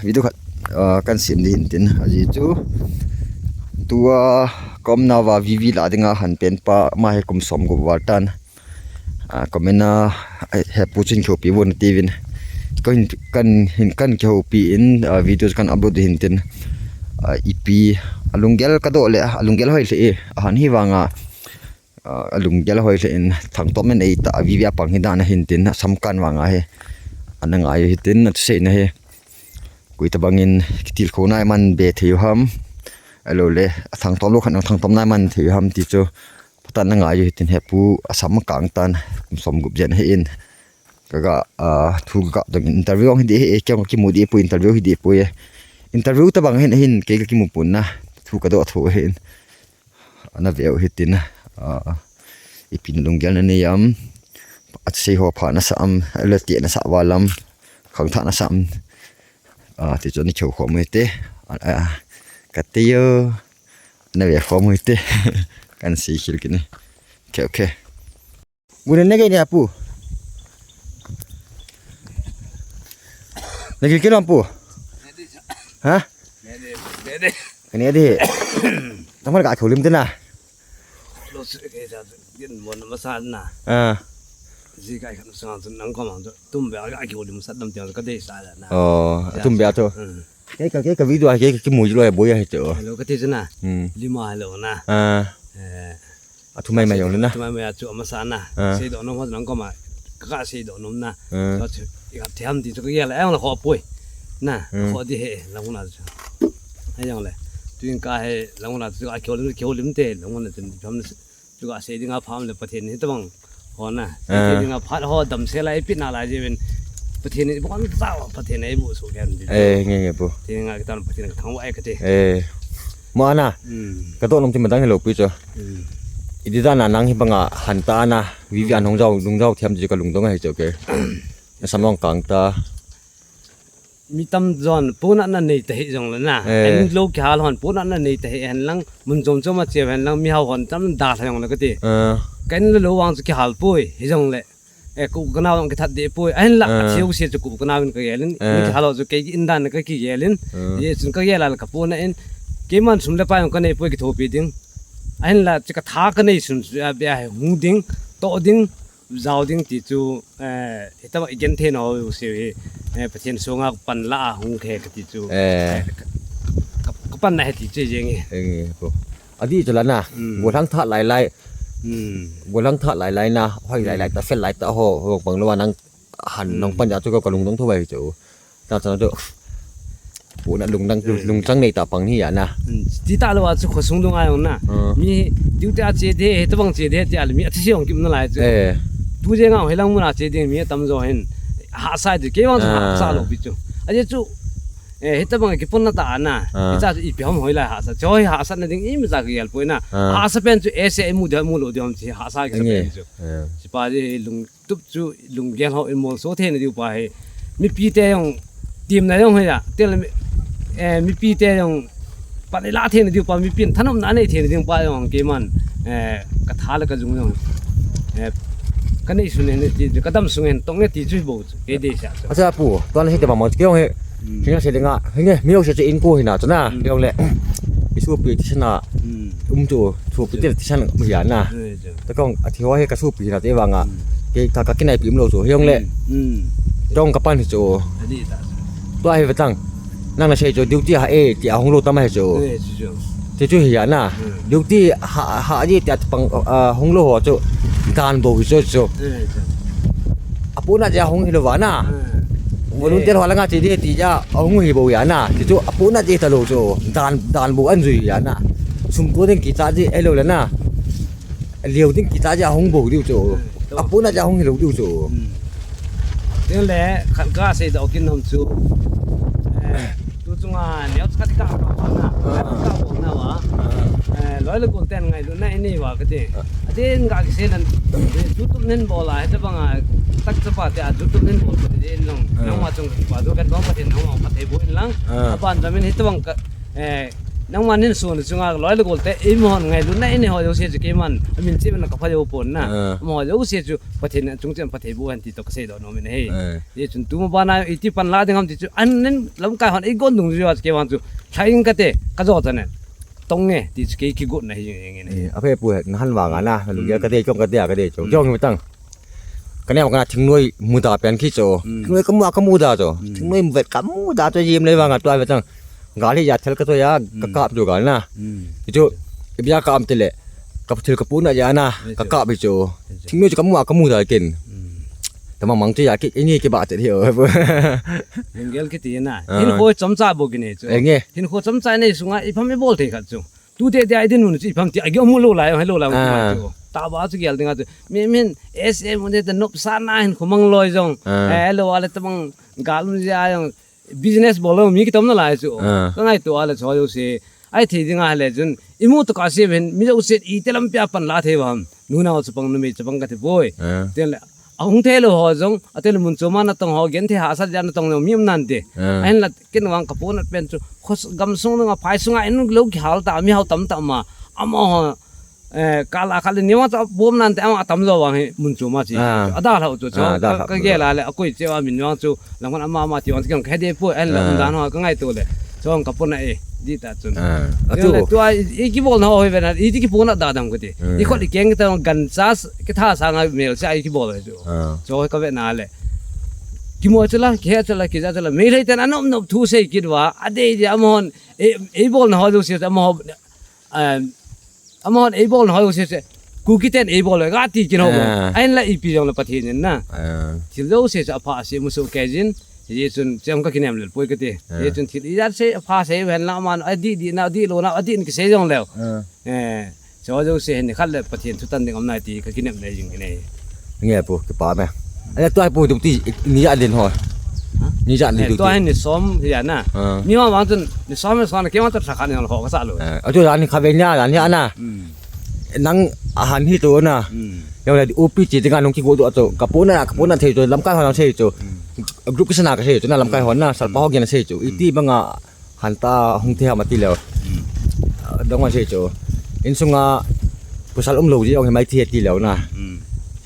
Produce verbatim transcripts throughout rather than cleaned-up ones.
Video khat, ah, kan sem ding hin tin, ajeh chu tua ka umnauva V V la dinga hanpen pa ama hi kum som gup val tan. Ah, comment a, ah, Hepu chun kihoupi uvin atiuvin. Kan, kan, hin, kan kihoupi in, ah, video kan upload ding hin tin. Ah, ipi, alunggel kadoh le, alunggel hoi le e, ahan hi vanga, ah, alunggel hoi le in, thangtom in eita, V V a pang hi dan ahin tin, asam kan vanga hi. Ana ngai u hitin, athusei na hi. Koi tabang in kitilkhou nai man be thei u ham. Ahilou le, athangtom lou khat in thangtom nai man thei u ham ti chu. Phatah in ana ngai u hitin Hepu asam akang tan, kum som gup jen ahin. Kaga, ah, thu kaga dong in interview hung hi ding ahi, kei jong kakimu ding poi, interview hi ding poi. Interview tabang hin ahin, kei kakimu pon na, thu kadoh tho ahin. Ana ve u hitin, ah, ipi lunggel nanei am, asei ho pha nasa am, ahilou le teh nasa val am, khangthah nasa am, ah, ti chu ana kihou khom u hite, ah, ah, kati o, ana ve khom u hite, kan sei khel kit e. Okay, okay. Guna na gei ni apu. Na gei kilo apu. Ha? Kani adi. Tangma ka kihoulim tena. Lo su ke sa din mon ma sa na. Ah. Ji kai kan sa tu nang ko ma tu. Tum be ka kihoulim sa dam tiang ka dei sa na. Oh, tum be a tu. Kei ka, kei ka video a kei ka kimu lo ya boya he tu. Lo ka ti na. Lima lo na. Ah. Eh. Athu mai mai jong le na. Athu mai mai a chu amasa na. Ah. Seidoh nom ho nang koma. Ka seidoh nom na. Ah. Chu, chu, i ka thiam ti chu ka gel a, eh, la kho poi. Na, kho di he, la huna chu. Ai jong le. Tuin ka he, la huna chu, a kihoulim, kihoulim te, la huna chu, pham chu ka sei dinga pham le Pathen hi tabang. Ho na. Ah. Sei dinga phat ho damsel a, i pi na lai jeh in. Pathen hi bon sa, Pathen hi bu su ken di. Eh, nge, nge, pu. Pathen nga kitan Pathen ka thangvah e ka ti. Eh. Mo ana. Hmm. Ka doh nom ti madang hilou pi chu. Hmm. Iti dan a nang hi banga han ta na, V V a nung jao, nung jao thiam ti ka lungdong ahi chu ke. Na sam long kang ta. Mi tamjon, puna na nei ta hi jong le na. Eh. En lo kihal hon, puna na nei ta hi hen lang, mun chom chom a che hen lang, mi hao hon tam da tha jong le ka ti. Eh. Ka en lo lo vang chu kihal poi, hi jong le. Eh, ku ka nau dang kithat deh poi. Ahinla, ah, a theu se chu ku ka nau in ka gel in. Ah. Ni ka halo chu kei in dan ka kigel in. Ah. Ye chun ka gel a la ka puna in. Keiman sum le pai ka nei poi kithopi ding. Ahinla, chu ka tha ka nei sun chu a bia he hung ding, to ding, jao ding ti chu, eh, hitama i gen thei nau se hi, eh, Pathen sunga pan la a hung khe ka ti chu. Eh. Eh, ka, ka, ka pan na he ti che jeng e. Eng e, po. Adi chu la na. Hmm. Gollhang tha lai lai. Hmm. Gollhang tha lai lai na, hoi lai lai ta, fel lai ta ho, ho pang lo nang han nang pan ja chu ka lungdong tho bai chu. Ta cha chu. Puna lungdang, hmm, lungchang nei ta pang hi ya na. Hmm. Ti ta lo a chu khosung dung a jong na. Hmm. Mi duty a che de, he tabang che de, ti a le mi a thi se jong kim na lai chu. Eh. Tu je nga he lang mun a che de, mi a tam jo hin. Hahsa de, kei vang chu, ah, hahsa lo pi chu. A je chu. Eh, hitabang kipon na ta na. Ah. Hicha chu ipi ham hoi lai hahsa. Choi hahsa na ding imacha ka gel poi na. Ah. Hahsa pen chu ese imu de mu lo de ham chi hahsa kisa pen chu. Ah. Chi pa ji lungtup chu lunggel ho in molso thei na diu pa hi. Mipi te jong tim na jong hi ya. Tel, eh, mipi te jong Pan i la thei na diu pa, mipin thanom na nei thei na ding pa jong keiman, eh, ka tha le ka jung jong, eh, ka nei sun ne ti, ka dam sung en tong ne ti chu bo chu, kei dei sa chu. Acha pu, tuan hi te ba mo kei jong he, hmm, hinga se dinga, hinge, mi jong se che in ko hina chu na, hmm, kei jong le, i sopi thisan a, hmm, um chu, sopi te thisan mu ya na. Hmm, chu. Ta kong, a thi ho he ka sopi hina te vanga, hmm, kei ka, ka kinai pi um lo chu, hi jong le, hmm, hmm, tong ka pan hi chu. Adi ta. Tua hi vetang. Nang na sei chu duty ha e, ti a hung lo tam ahi chu. Eh, chu chu. Ti chu hi ya na. Hmm. Duty ha, ha e ti a pang, ah, hung lo ho chu. Dan bou hi chu chu. Eh, chu. A puna ja hung hi lo va na. Hmm. Volunteer ho langa che di ti ja hung hi bou ya na. Ti chu a puna je ta lo chu. Dan, dan bou an jui ya na. Sum ko ding kicha je e lo le na. Liu ding kicha ja hung bou diu chu. Hmm. A puna ja hung hi lo diu chu. Hmm. Tin le, khat ka sei doh kin nom chu. Eh, tu chunga neo khat ka ka na. Ah. Ka bol na va. Ah. Eh, loi le gol ten ngailutna i nei va ka ti. Ah. A tin ka kisei nan, YouTube nen bol a, hita banga, tak chapa te a YouTube nen bol ka ti in long. Ah. Nangma chung pa du kan bang pa tin nangma pa te bu in lang. Ah. A ban jamin hita bang ka, eh, Nangman hin sun chunga loi le gol te, eimahon ngailutna inei ho jouse chu keiman amin cheh in kapha jou pon na. Ah. Amaho jouse chu Pathen in achung cheh in phatthei boh hen ti toh kasei doh nom in ahi. Ah. Hijeh chun tuma bana iti pan la ding ham ti chu, ahin lamkai hon eigon dungjuiya chu keivang chu lha ing kate, kajo tane. Tong nge ti chu kei kigotna hi jing in ahi. Eh, aphe pu, nahan vanga na, lunggel kadei chong kadei a kadei chong. Hmm. Chong hi tang. Kaneo kana thingnoi muda pen khi chu. Hmm. Thingnoi kamu a kamuda chu. Hmm. Thingnoi vet kamuda chu jim lei vanga tua ve tang. Gal hi ja thel katoiya, kakap chu gal na. Hmm. Chu, ibia ka am tile. Ka thil kapu na ja na, kakap hi chu. Chu. Thingnoi chu kamu a kamuda ken. Hmm. Tamang mang chu ja ki, ini kiba chet hi o. Lunggel kiti na. Ah. Hinkho chomcha bou kinei chu. Eh, nge. Hinkho chomcha nei sunga, ipham ibol thei khat chu. Tute dia idin mun chu ipham ti, agi amu lou lai, helou lai, Ah. chu. Taba chu gel dinga chu. Mi, min, S M un te nopsa na hinkho mang loi jong. Ah. Eh, helou ale tamang gal un ja jong. Business bol lou mi kitom nalai chu. Ah. Kangaito a le chu jouse. Ahi thei dinga le chun. Imu tokah se ven, mi jouse iti lampia pan la thei vang. Nunao chapang numei chapang kati poi. Ah. Tin le, ahung thei lou ho jong, ati le mun choma natong ho, genthei hahsat ja natong lou mi um nante. Ah. Ahinla ken vang kapu na pen chu, khos gamsung nunga phai sunga in lou kihal ta, mihao tamtah ma. Amaho, Eh, kala kala ni vang chu bom nante ama atam jo vang hi mun choma chi. Ah. Adalhah u chu, chu Ah, adalhah ka, ka u. Gel a le, akoi cheh a min vang chu, lamkhat ama ama ti vang chu kei jong kahede poi, ahinla Ah. umdan ho kangaito le. Chong kapu na e, di ta chun. Ah. Chun Atu. le, tua i, i kibol na ho hi ve na, iti kipu na da dam kati. Ah. I khot i keng kita gancha s-, kitha sanga mel se a i kibol hi chu. Ah. Chu hi kave na le. Kimo chu la, kihe chu la, kija chu la. Meitei ten anop nop thu sei kit uva, adei di amahon, e, eibol na ho jouse amaho, eh, Amahon eibol na ho jouse chu, Kuki ten eibol uve, kati kin ho bou. Ah. Ahinla ipi jong le Pathen in na. Ah. Thil jouse chu apha asei musoh kei jin, hijeh chun chem kakinem lel poi kati. Ah. Hijeh chun thil ijat sei apha sei uhen la aman adih dih na, adih lou na, adih in kisei jong leu. Ah. Eh, chu jouse hin nikhat le Pathen thutan ding um nai ti kakinem nei jing in ahi. Nge pu, kipa me. Ahi tua pu duty ni ja din ho. Ha? Ni ja din Eh, duty. Tua hin ni som hi ja na. Ah. Mi ma vang chun ni som ni som na kei vang chun thakhat ni ho kasa lou. Eh, atu ja ni khabe nia ja ni ana. Hmm. Nang ahan hi tu na. Hmm. Jong le U P chi dinga nung kigo tu atu. Kapu na, kapu na thei tu, lamkai ho na thei tu. Hmm. Group kisana kasei tu na, lamkai ho na, salpa ho gena sei tu. Hmm. Iti banga Hanta hung thei ham ati leu. Hmm. Ah, dong a sei chu. Insunga pasal umlou ji jong hi maithei ati leu na. Hmm.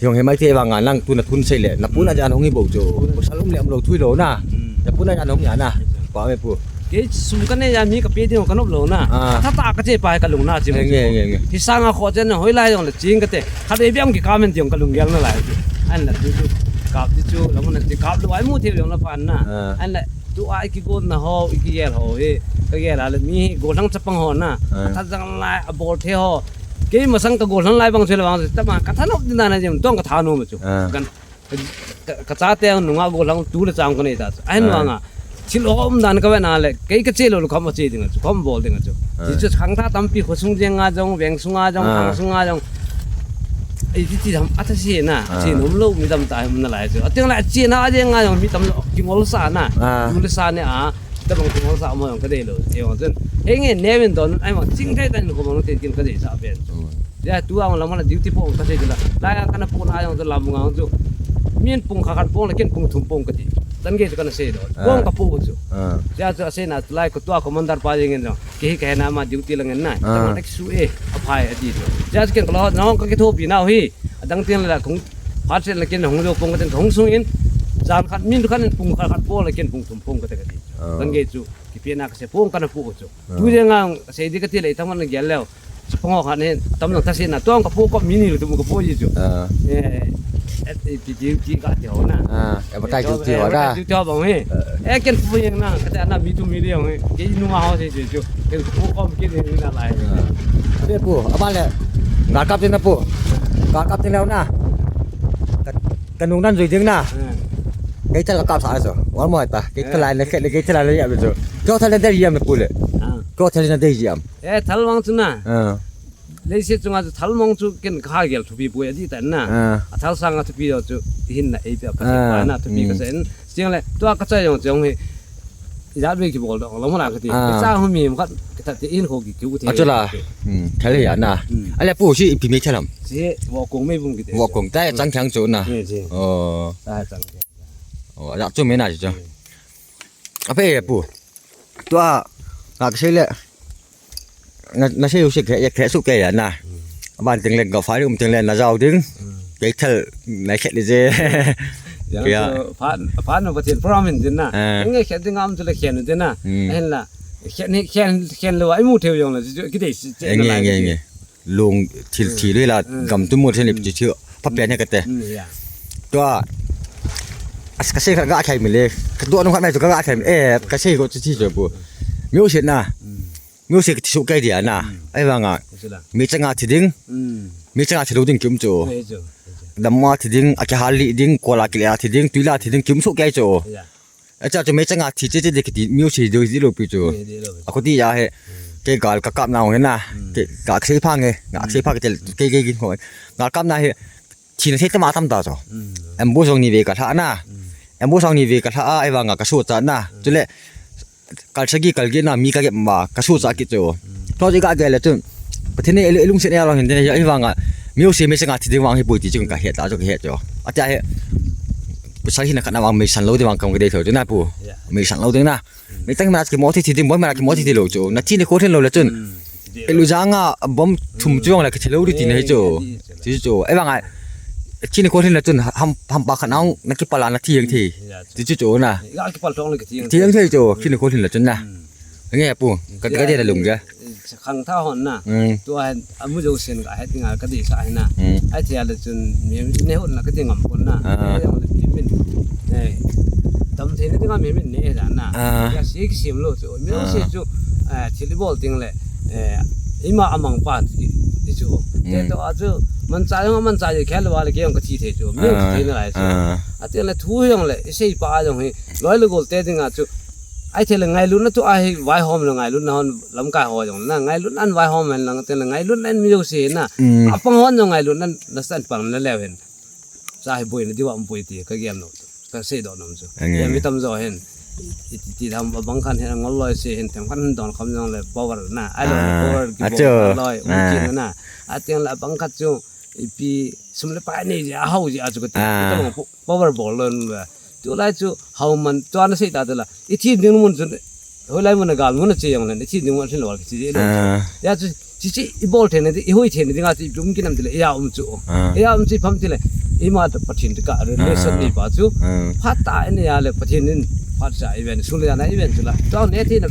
Jong hi maithei vanga nang tuna thun sei le. Na puna Hmm. jan hung hi bou chu. Pasal um le umlou thui lou na. Hmm. Na puna jan hung ya na. Pa me pu. Kei sum kanei ja mi kape ding kanop lou na. Ah. Thata kache pa hi kalung na chi. Nge, nge, nge. Hi sanga kho chen na hoilai jong le ching kate. Khat e biam ki comment jong kalung gel nalai. Ahinla tu chu. Kap ti chu, la mun ti kap lou ai mu thei jong la pan na. Ah. Ahinla Tua i kigotna ho, i kigel ho hi, kagel a le mi hi gollhang chapang ho na. Ah. Atha jang lai, abol thei ho. Kei masang ka gollhang lai bang chu le bang chu, tama ka thanop din dan a jim, tong ka thanom chu. Ah. Kan, ka, ka chate nunga gollhang tu le chang ka nei ta chu. Ahin Ah. vang a, thil ho um dan ka ve na le, kei ka che lou le khom che ding chu, khom bol ding chu. Ah. Ti chu khangthah tampi khosung jeng a jong, veng sung a jong, Ah. khang sung a jong. Ei, ti, ti tham, atha se na, Ah. se nom lou, mi tam ta, hum nalai chu. Ateng la, che na, a jeng a, mi tam lou, kingol sa na. Ah. Kingol sa ne a, tabang kingol sa mo jong ka dei lou, che jong chun. Hei nge, ne vin don, ai ma, ching thei tan ko mo te kin ka dei sa pen. Hmm. Ya, tu ang lam na duty po ka sei la. La ya kana po na jong chu lam ngang chu. Min pung kha khat po la ken pung thum po ka ti. Tan ge chu kana sei do. Ah. Po ka po chu. Ah. Ya chu sei na, lai ko tua commander pa jeng jong. Kei hi ka hena ama duty lang en nai. Ah. Tama na kisu e, aphai ati chu. Just ken kalo, nahung ka kithopi nau hi. Adang tin la kung, phat sen la ken hung jo pong ka ten hung sung in. Jan khat min khat in pung khat khat po la ken pung thum pong ka te ka ti. Ah. Kan ge chu, kipe na ka se pong ka na pu chu. Ah. Tu je ngang, sei di ka ti le, tama na gel leo. Chapang ho khat ne, tam nang ta se na, tuang ka po ko mi ni lu tu ka po ji chu. Ah. Eh, eh, eh, ti, ti, ti ka ti ho na. Ah, eh, ba tai Eh, tu ti eh, ho ba da. Tai tu ti ho bang he. Eh. Eh, ken po yang na, ka ta na mi tu mi le yang he. Ke nu ma ho se se chu. Ken po ko ke ni na lai. Ah. Ade pu, aba le. Ga kap te na pu. Ga kap te na na. Ka, ka nung nan zui ding na. Eh. Ke ta ka kap sa so. Wa mo ta. Ke ta Eh. lai le ke, ke ta lai le ya be so. Ko ta le de yam na pu le. Ah. Ko ta le na de yam. Eh, thal wang chu na. Ah. Leiset chunga chu thal mong chu ken ka ha gel thupi poi adi tan na. Ah. A thal sanga thupi jo chu hinna ei pe a pha Ah, na thupi ka mm. sen. Siang le tua ka chai jong chong hi. Ijat ve ki bol dong lo mo na ka ti. Ah. Ka cha hu mi khat ka ta ti in kho ki ki u the. A chu la. Hmm, thal ya na. Hmm. Ale pu si ipi me chalam. Si wo kong me bung ki te. Wo kong ta chang chang chu na. Ni si. Oh. Ta chang. Oh, ya chu me na chu. Hmm. Ape pu. Tua, nga ka sei le. Na, na sei u se ke, ke su ke ya na. Ban ting le ga fai um ting le na jau ding. Ke thal na khet le je. Ya. Phan, phan no Pathen program in din na. Nge khet ding am tu le khen din na. Hen la. Khen, khen, khen lo ai mu theu jong la. Ki dei si. Nge, nge, nge. Lung thil thi le la gam tu mu thil ni thi. Pa pe ne ka te. Tua. As ka sei ka ga khai mi le. Ka do no ka mai tu ka ga khai mi. Eh, ka sei ko ti ti jo bu. Music na. Music ti su kai dia na. Ai vanga. Mi changa thi ding. Mi changa thi lo ding kim chu. Dam ma thi ding, a ki hal li ding, kola ki le a thi ding, tuila thi ding kim su kai chu. Acha chu mi changa thi che che de ki ti music do di lo pi chu. Aku ti ya he. Ke gal ka kap na ho na. Ke ka sei pha nge. Nga sei pha ke tel ke ke kin ko. Nga kap na he. Thina thei tama tam ta chu. Ambush jong ni ve ka lha na. Ambush jong ni ve ka lha a, ai vanga ka su cha na. Chule, kal sagi kal gi na mi ka ge ma, ka su cha ki chu. Tho ji ka ge le chun. Pathen ni elung se ne long hin de, ai vanga. Mi u se mi se nga thi de vang hi pui ti chung ka he ta chu ka he chu. Atia he. Sa hi na ka na vang mi san lo de vang kam ka de tho chu na pu. Mi san lo de na. Mi tang ma ki mo thi thi ding, bom ma ki mo thi thi lo chu. Na thi ni ko thin lo le chun. Elu janga bom thum chuang la ki thi lo ri ti nei chu. Ti chu. Ai vanga. Thi ni ko thin la chun ham, ham pa khan ang na ki pala na thi ang thi. Ti chu chu na. Ga ki pal thong le ki thi ang. Thi ang thi chu. Thi ni ko thin la chun na. Nge pu. Ka ka de la lung ja. Khang tha hon na. Tua Amu jo sen ka het nga ka di sa hina. Ai thia le chun mi ne hon na ka ti ngam pon na. Ai jong le mi min. Eh. Dam thei na ti nga mi min ne ja na. Ya si ki sim lo chu. Mi lo si chu. Eh, thil bol ting le. Eh, ima amang pa ti chu. Te to a chu man cha jong man cha je khel wa le ke jong ka thi thei chu. Mi thi thei na lai chu. A ti le thu jong le i sei pa jong hi. Loi le gol te ding a chu. Ai thei le ngailutna chu a hi vaihom le ngailutna hon lamkai ho jong na ngailutna an vaihom hen lang te le ngailutna an mi jo se na. Apang hon jong ngailutna na san pang na leu hen. Sa hi boina diu a um poi ti ka gel nom chu. Ka sei doh nom chu. Ya mi tam jo hen. I ti, ti dam abang khan hen ngol loi se hen them khan don kham jong le power na. Ai lo power ki power loi um ki na. A tiang le abang khat chu ipi sum le pai nei ji a hau ji a chu ka ti. Ka bang pu- Power bol lon ve. Tu lai chu hau man tua na sei ta tu la. I thi ding mun chu. Hoi lai mun a gal mun a che jong le. I thi ding mun a thin lo ki chi lo. Ya chu chi chi i bol the ne i hoi the ne ding a chi dum ki nam ti le ya um chu. Ya um chi pham ti le. I ma ta Pathen ti ka relation ni pa chu. Phat ta ne ya le Pathen in phat sa i ven su le na i ven chu la. To ne the na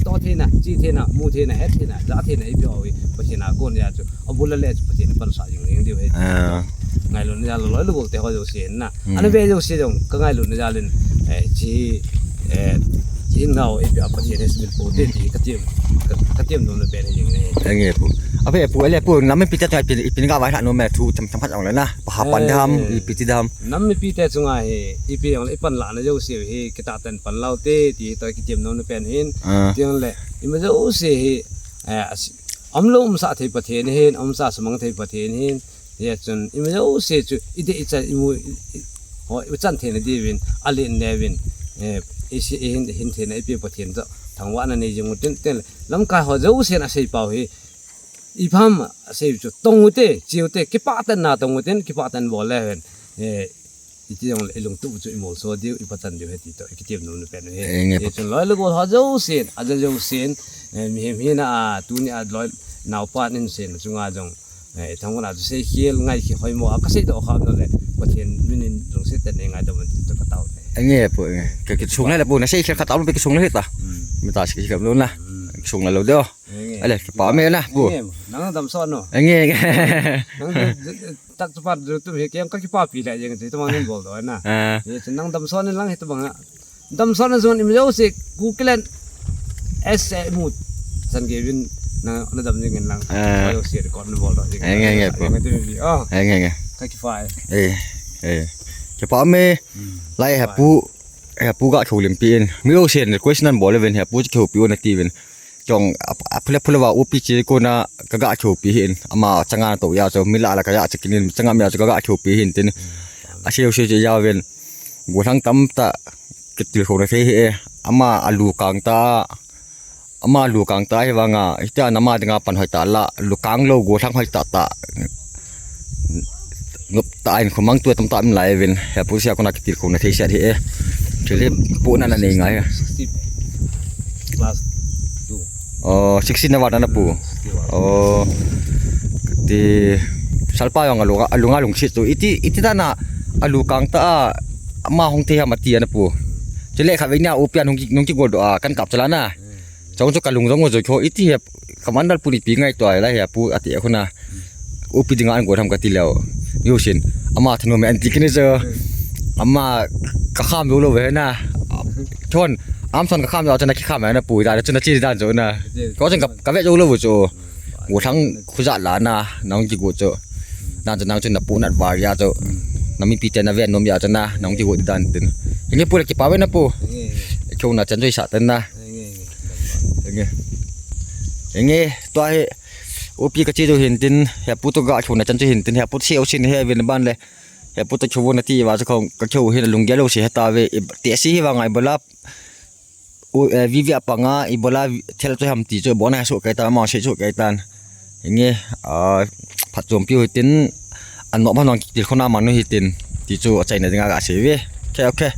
to the na chi the na mu the na he the na ja the na i pi o Pathen a kon ya chu. Abul le chu Pathen pan sa jing jing diu he. Ngailutna jal loi le gol te ho jo se na. Ana ve jo se jong ka ngailutna jal in, eh, chi, eh, chi nau e pia Pathen he sumil po te ti ka tiam, ka, ka tiam nom le pen jing ne. Nge pu. A ve pu le pu nam mi pi te ta pi pi ga vai ha no me thu tham tham phat jong le na. Pa ha pan dam i pi ti dam. Nam mi pi te chunga he i pi jong le i pan la na jo se he ki ta ten pan lau te ti to ki tiam nom le pen hin. Tiang le i ma jo se he, eh, Om lo um sa thei Pathen hin, um sa samang thei Pathen hin. Hia chun, i ma jo se chu, i de i chan, i mu, i, i, ho, i chan thei na di vin, a lin ne vin, eh, i si, i hin, hin thei na i pi Pathen to, thangvah na nei jing u tin, tin, lamkai ho jo se na sei pau hi, i pham, sei chu, tong u te, chiu te, kipah tan na tong u tin, kipah tan bol le vin, eh, Iti jong le, i lungtup chu i molso diu, i pachan diu he ti to, i kitiam nom na pen u he. Nge pa. Chun loi le gol ho jo sen, a jo jo sen, eh, mihem hina a, tuni a loi naopa nin sen, chunga jong, eh, thangvah na chu seikhel ngai khi hoimo a, ka seidoh kham na le, Pathen min in lungset tah in nei ngaidam un ti to ka tao le. Nge pu, nge. Ka kisung le pu, na seikhel ka tao le kisung le ta. Mi ta seikhel lo na. Kisung le lo deo. Nge. Ale, kipa me na pu. Nge, nang damsot no. Nge, nge. Nang Tak chu pat chu tu hi keng ka kipapi le jeng chu tabang hin bol do na. Ye chu nang damsot in lang hi tabang a. Damsot na zon im jo se ku kilen. Ese mu. San ge vin na, na dam jeng in lang. Jo se record na bol do jeng. Nge, nge, pu. Nge, nge, nge. Ka kipa e. Eh, eh. Kipa me. Lai he pu, he pu ga kho lim pi in. Mi jo se request nan bol le vin he pu kho pi u na ti vin. Chong, a, a, phule phule va upi chi kona ka ga chopi hin, ama changa to ya cho, mi la la ka ya chi kinin, changa mi ya cho ka ga chopi hin tin. A seo seo chi ya ven. Gollhang tamtah, kitil khona thei hi e. Ama a lu kang ta, ama lu kang ta hi vanga, hitia nama dinga pan hoi ta la, lu kang lo gollhang hoi ta ta. Ngop ta in khomang tu tamtah min lai vin. He pu sia kona kitil khona thei sia hi e. Thil hi pu na na nei ngai. Sixty plus two. Oh, sixteen na vat na pu. Oh, ti salpa jong alunga, alunga lungsit tu. Iti, iti ta na alu kang ta a, ama hung te ham ati ana pu. Chule kha ve nia upian hung ki, hung ki gol do a, kan kap chala na. Chong chu kalung jong jo kho iti he, commander pu ni pi ngai to ai la he pu ati a khuna. Upi dinga an gol ham kati leo. Yo sin. Ama thanu me anti kini jo. Ama ka kham lo lo ve na. Chon, am son ka kham lo chana ki kham na pu da chuna chi dan jo na. Ko chen ka, ka ve jo lo jo. Go thang khu ja la na, nang ki go jo. Dan jo nang chun na pu nat var ya jo. Na mi pi te na ve nom ya jo na, nang ki go dan tin. Nge pu le ki pa ve na pu. Kyo na chan jo sa tan na. Nge. Nge. Tua he. Upi ka chi jo hin tin, he pu to ga kyo na chan jo hin tin, he pu se o sin he ve na ban le. He pu to kyo na ti va jo khong, ka kyo hin lung gelo se he ta ve, te si hi va ngai bala. U, eh, vivi apanga, i bala thel to ham ti jo, bona so kai ta, ma se so kai tan. Nge, ah, phat chom pi ho tin, an no ban nang ki til khona manu hi tin, ti jo, a chai na dinga ga se ve. Okay, okay.